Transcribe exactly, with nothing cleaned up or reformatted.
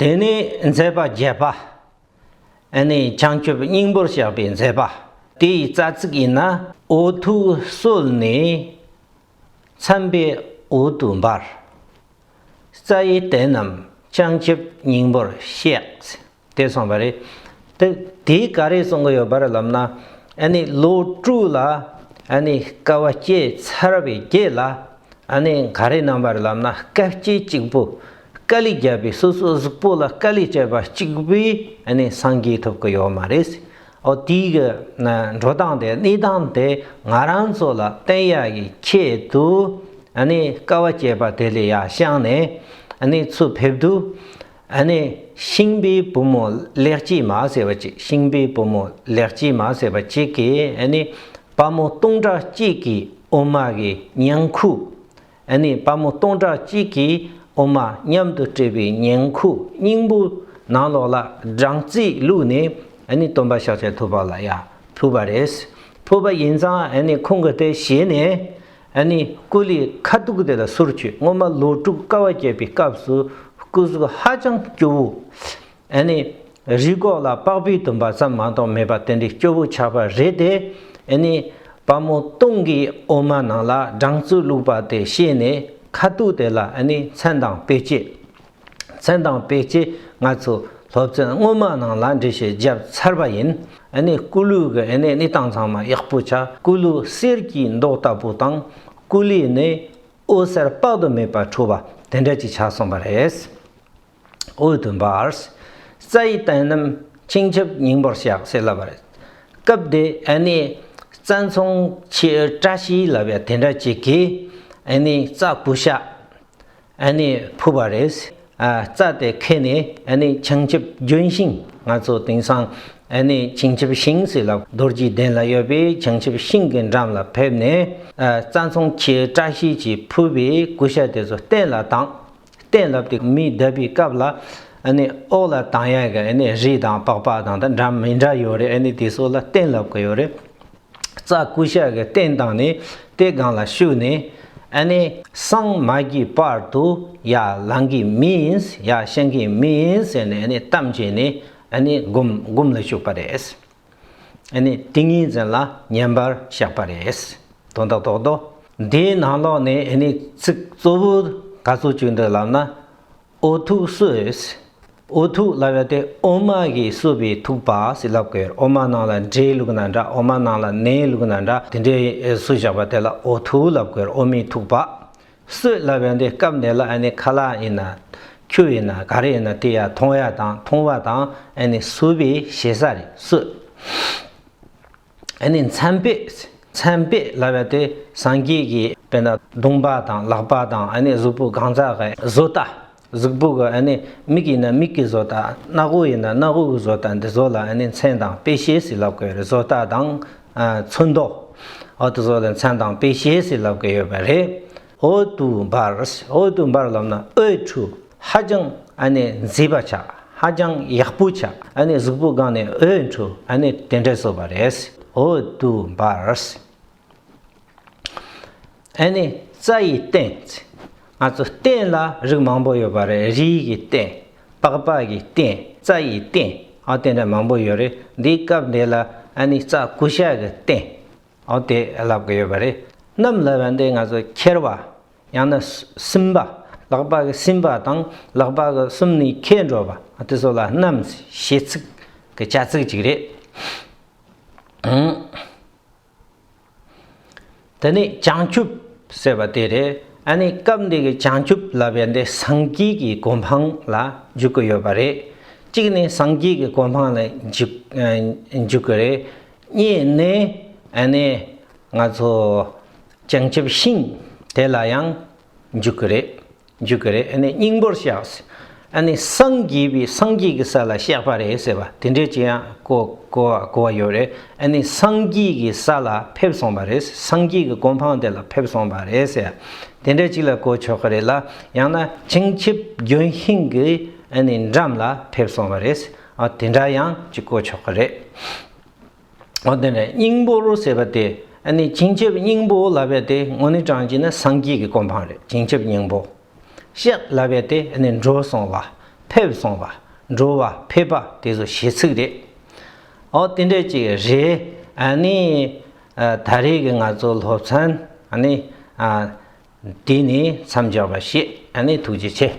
ཨེ་ནི་མཛད་པ་བརྒྱད་པ། ཨེ་ནི་བྱང་ཆུབ་སྙིང་པོར་གཤེགས་པའི་མཛད་པ། དེའི་རྩ་ཚིག་ཡིན་ན། འོ་ཐུག་གསོལ་ནས་མཚན་དཔེའི་འོད་དུ་འབར། རྩ་ཡི་རྟེན་རྣམས་བྱང་ཆུབ་སྙིང་པོར་གཤེགས། དེ་གསུངས་པ་རེད། དེ་དེས་ག་རེ་གསུང་གི་ཡོད་པ་རེད་ལབ་ན། ཨ་ནི་ལོ་དྲུག་ལ་ཨ་ནི་དཀའ་བ་སྤྱད་ཚར་བའི་རྗེས་ལ། ཨ་ནི་ག་རེ་གནང་བ་རེད་ལབ་ན། སྐབས་སྐྱེ་གཅིག་པུ་དཀའ་ལས་བརྒྱབ་པའི་སོ་སོ་གཟུགས་པོ་ལ་དཀའ་ལས་སྤྲད་པ་གཅིག་པུས་ཨ་ནི་སངས་རྒྱས་ཐོབ་ཀྱི་ཡོད་མ་རེད། འོ་དེའི་གི་འགྲོ་སྟངས་དེ་གནས་སྟངས་དེ་ང་རང་ཚོ་ལ་བསྟན་ཡག་གི་ཆེད་དུ། ཨ་ནི་དཀའ་བ་སྤྱད་པ་དེ་ལས་ཡར་བཞེངས་ནས་ཨ་ནི་ཚུར་ཕེབས་དུས། ཨ་ནི་ཤིང་པའི་བུ་མོ་ལེགས་སྐྱེས་མ་ཟེར་བ་ཅིག་ཤིང་པའི་བུ་མོ་ལེགས་སྐྱེས་མ་ཟེར་བ་ཅིག་གིས་ཨ་ནི་བ་མོ་སྟོང་ཕྲག་གཅིག་གི་འོ་མ་གི་ཉིང་ཁུ། ཨ་ནི་བ་མོ་སྟོང་ཕྲག་གཅིག་གི་འོ་མ་མཉམ་དུ་སྤྲད་པའི་ཉིང་ཁུ་སྙིང་པོའི་ནང་ལོགས་ལ་སྦྲང་རྩི་བླུགས་ནས། ཨ་ནི་སྟོན་པ་ཤཱཀྱ་ཐུབ་པ་ལ་ཡར་ཕུལ་བ་རེད། ཕུལ་བ་ཡིན་ཙང་ཨ་ནི་ཁོང་གིས་དེ་བཞེས་ནས། ཨ་ནི་སྐུ་ལུས་ཁ་ཐུག་དེ་ལ་སོར་ཆུད། སྔོན་མ་ལོ་དྲུག་དཀའ་བ་སྤྱད་པའི་སྐབས་སུ་སྐུ་གཟུགས་ཧ་ཅང་སྐྱོ་བོ། ཨ་ནི་རུས་ཁོག་ལ་པགས་པའི་དུམ་པ་ཙམ་མ་གཏོགས་མེད་པ་དེ་འདྲའི་སྐྱོ་བོ་ཆགས་པ་རེད་དེ། ཨ་ནི་བ་མོ་སྟོང་གི་འོ་མ་ནང་ལ་སྦྲང་རྩི་བླུགས་པ་དེ་བཞེས་ནས་ཁ་ཐུག་དེ་ལ་ཨ་ནི་མཚན་དང་དཔེ་བྱད། མཚན་དང་དཔེ་བྱད་ང་ཚོ་སློབ་ཚན་སྔོན་མ་ནང་ལ་འགྲེལ་བཤད་བརྒྱབ་ཚར་བ་ཡིན། ཨ་ནི་སྐུ་ལུས་ཀྱི་ཨ་ནི་གནས་སྟངས་ཚང་མ་ཡག་པོ་ཆགས། སྐུ་ལུས་གསེར་གྱི་མདོག་ལྟ་བུ་དང་། སྐུ་ལུས་ནི་འོད་ཟེར་དཔག་ཏུ་མེད་པ་འཕྲོ་བ་དེ་འདྲ་ཅིག་ཆགས་སོང་བ་རེད། འོད་དུ་འབར། རྩ་ཡི་རྟེན་རྣམས་བྱང་ཆུབ་སྙིང་པོར་གཤེགས་ཟེར་ལབ་པ་རེད། སྐབས་དེ་ཨ་ནི་རྩྭ་ཚོང་ཁྱི་བཀྲ་ཤིས་ལབ་ཡ་དེ་འདྲ་ཅིག་གིས་ཨ་ནི་རྩྭ་ཀུ་ཤ་ཨ་ནི་ཕུལ་བ་རེད། ཨ་རྩྭ་དེ་ཁྱེར་ནས་ཨ་ནི་བྱང་ཆུབ་ལྗོན་ཤིང་། ང་ཚོ་དེང་སང་ཨ་ནི་བྱང་ཆུབ་ཤིང་ཟེར་ལབ། རྡོ་རྗེ་གདན་ལ་ཡོད་པའི་བྱང་ཆུབ་ཤིང་གི་འགྲམ་ལ་ཕེབས་ནས། ཨ་རྩྭ་ཚོང་ཁྱི་བཀྲ་ཤིས་ཀྱིས་ཕུལ་བའི་ཀུ་ཤ་དེ་ཚོ་སྟན་ལ་བཏང་། སྟན་ལབ་དེ་མི་བརྡབ་པའི་སྐབས་ལ་ཨ་ནི་འོག་ལ་བཏང་ཡ་གི་ཨ་ནི་རས་དང་པགས་པ་དང་ད་འདྲ་མི་འདྲ་ཡོད་རེད། ཨ་ནི་དེ་ཚོ་ལ་སྟན་ལབ་གི་ཡོད་རེད། རྩྭ་ཀུ་ཤ་གི་སྟན་བཏང་ནས་དེ་སྒང་ལ་བཞུགས་ནས། ཨ་ནི་སངས་མ་རྒྱས་བར་དུ་ཡར་ལང་གི་མིན། ཡར་བཞེངས་གི་མིན་ཟེར་ནས་ཨ་ནི་གཏམ་བྱས་ནས་ཨ་ནི་སྒོམ་སྒོམ་ལ་བཅུག་པ་རེད། ཨ་ནི་ཏིང་ངེ་འཛིན་ལ་ཉན་པར་བཤད་པ་རེད། དོན་དག་རྡོག་རྡོག་འདིའི་ནང་ལོགས་ནས་ཨ་ནི་ཚིག་གཙོ་བོ་ག་ཚོད་བཅུག་འདུག་ལབ་ན། འོ་ཐུག་གསོལ། འོ་ཐུག་ལབ་ཡ་དེ་འོ་མ་གིས་གསོལ་བའི་ཐུག་པ་ཟེར་ལབ་ཀྱི་ཡོད། འོ་མ་ནང་ལ་འབྲས་བླུགས་ན་འདྲ། འོ་མ་ནང་ལ་ནས་བླུགས་ན་འདྲ། དེ་འདྲའི་གསོལ་བཞག་པ་དེ་ལ་འོ་ཐུག་ལབ་ཀྱི་ཡོད། འོ་མའི་ཐུག་པ། གསོལ་ལབ་ཡ་དེ་སྐབས་འདི་ལ་ཨ་ནི་ཁ་ལག་ཡིན་ན། ཆུ་ཡིན་ན། ག་རེ་ཡིན་ན་དེ་ཡར་འཐུང་ཡ་དང་འཐུང་བ་དང་ཨ་ནི་གསོལ་བའི་ཞེ་ས་རེད། གསོལ། ཨ་ནི་མཚན་དཔེ། མཚན་དཔེ་ལབ་ཡ་དེ་སངས་རྒྱས་ཀྱི་དཔེར་ན་གདོང་པ་དང་ལག་པ་དང་ཨ་ནི་གཟུགས་པོ་གང་ཟག་གི་བཟོ་ལྟ། གཟུགས་པོ་གི་ཨ་ནི་མིག་ཡིན་ན་མིག་གི་བཟོ་ལྟ། སྣ་སྒོ་ཡིན་ན་སྣ་སྒོ་གི་བཟོ་ལྟ། འདི་ཚོ་ལ་ཨ་ནི་མཚན་དང་དཔེ་བྱད་ཟེར་ལབ་དགོས་རེད། བཟོ་ལྟ་དང་ཚོན་མདོག་འོ་དེ་ཚོ་ལ་མཚན་དང་དཔེ་བྱད་ཟེར་ལབ་དགོས་ཡོད་པ་རེད། འོད་དུ་འབར། འོད་དུ་འབར་ལབ་ན་འོད་འཕྲོས། ཧ་ཅང་ཨ་ནི་མཛེས་པ་ཆགས། ཧ་ཅང་ཡག་པོ་ཆགས། ཨ་ནི་གཟུགས་པོ་སྒང་ནས་འོད་འཕྲོས། ཨ་ནི་དེ་འདྲ་བཟོས་པ་རེད། འོད་དུ་འབར། ཨ་ནི་རྩྭ་ཡི་སྟན། ང་ཚོ་སྟན་ལ་རིགས་མང་པོ་ཡོད་པ་རེད། རིའི་གི་སྟན། པགས་པ་གི་སྟན། རྩྭ་ཡི་སྟན། ཨ་དེ་འདྲ་མང་པོ་ཡོད་རེད། འདིའི་སྐབས་འདི་ལ་ཨ་ནི་རྩྭ་ཀུ་ཤ་གི་སྟན། འོ་དེ་ལབ་གི་ཡོད་པ་རེད། རྣམས་ལབ་ཡ་འདི་ང་ཚོ་ཁྱེར་བ། ཡང་ན་སུ་སུན་པ། ལག་པ་གི་སུན་པ་དང་ལག་པ་གི་སུན་ནས་ཁྱེར་འགྲོ་བ། དེ་ཚོ་ལ་རྣམས་ཞེས་ཚིག་གི་བྱ་ཚིག་ཅིག་རེད། ཨང་། དེ་ནས་བྱང་ཆུབ་ཟེར་བ་དེ་རེད། ཨ་ནི་སྐབས་འདི་གི་བྱང་ཆུབ་ལབ་ཡ་འདི་སངས་རྒྱས་ཀྱི་གོ་འཕང་ལ་འཇུག་གི་ཡོད་པ་རེད། གཅིག་ནས་སངས་རྒྱས་ཀྱི་གོ་འཕང་ལ་འཇུག་འཇུག་གི་རེད། གཉིས་ནས་ཨ་ནི་ང་ཚོ་བྱང་ཆུབ་ཤིང་དེ་ལ་ཡང་འཇུག་གི་རེད། འཇུག་གི་རེད། ཨ་ནི་སྙིང་པོར་གཤེགས། ཨ་ནི་སངས་རྒྱས་པའི་སངས་རྒྱས་ཀྱི་ས་ལ་གཤེགས་པ་རེད་ཟེར་བ་དེ་འདྲས་ཅིག་ཡང་གོ་གོ་གོ་བ་ཡོད་རེད། ཨ་ནི་སངས་རྒྱས་ཀྱི་ས་ལ་ཕེབས་སོང་བ་རེད། སངས་རྒྱས་ཀྱི་གོ་འཕང་དེ་ལ་ཕེབས་སོང་བ་རེད་ཟེར། དེ་འདྲས་ཅིག་ལ་གོ་ཆོག་གི་རེད་ལ། ཡང་ན་བྱང་ཆུབ་ལྗོན་ཤིང་གི་ཨ་ནི་འགྲམ་ལ་ཕེབས་སོང་བ་རེད། ཨ་དེ་འདྲ་ཡང་ཅིག་གོ་ཆོག་གི་རེད། འོ་དེ་ནས་སྙིང་པོར་ཟེར་བ་དེ་ཨ་ནི་བྱང་ཆུབ་སྙིང་པོ་ལབ་པ་དེ་དངོས་གནས་དྲང་གནས་ན་སངས་རྒྱས་ཀྱི་གོ་འཕང་རེད། བྱང་ཆུབ་སྙིང་པོ། གཤེགས་ལབ་པ་དེ་ཨ་ནི་འགྲོ་སོང་བ། ཕེབས་སོང་བ། འགྲོ་བ་ཕེབས་པ་དེ་ཚོ་གཞི་ཚིག་རེད། ཨོ་དེ་འདྲ་ཅིག་རེད། ཨ་ནི་ཨ་ད་རེས་ཀྱི་ང་ཚོ་སློབ་ཚན་ཨ་ནི་ཨ་དེ་ནས་མཚམས་འཇོག་པ་ཞིག་ཨ་ནི་ཐུགས་རྗེ་ཆེ།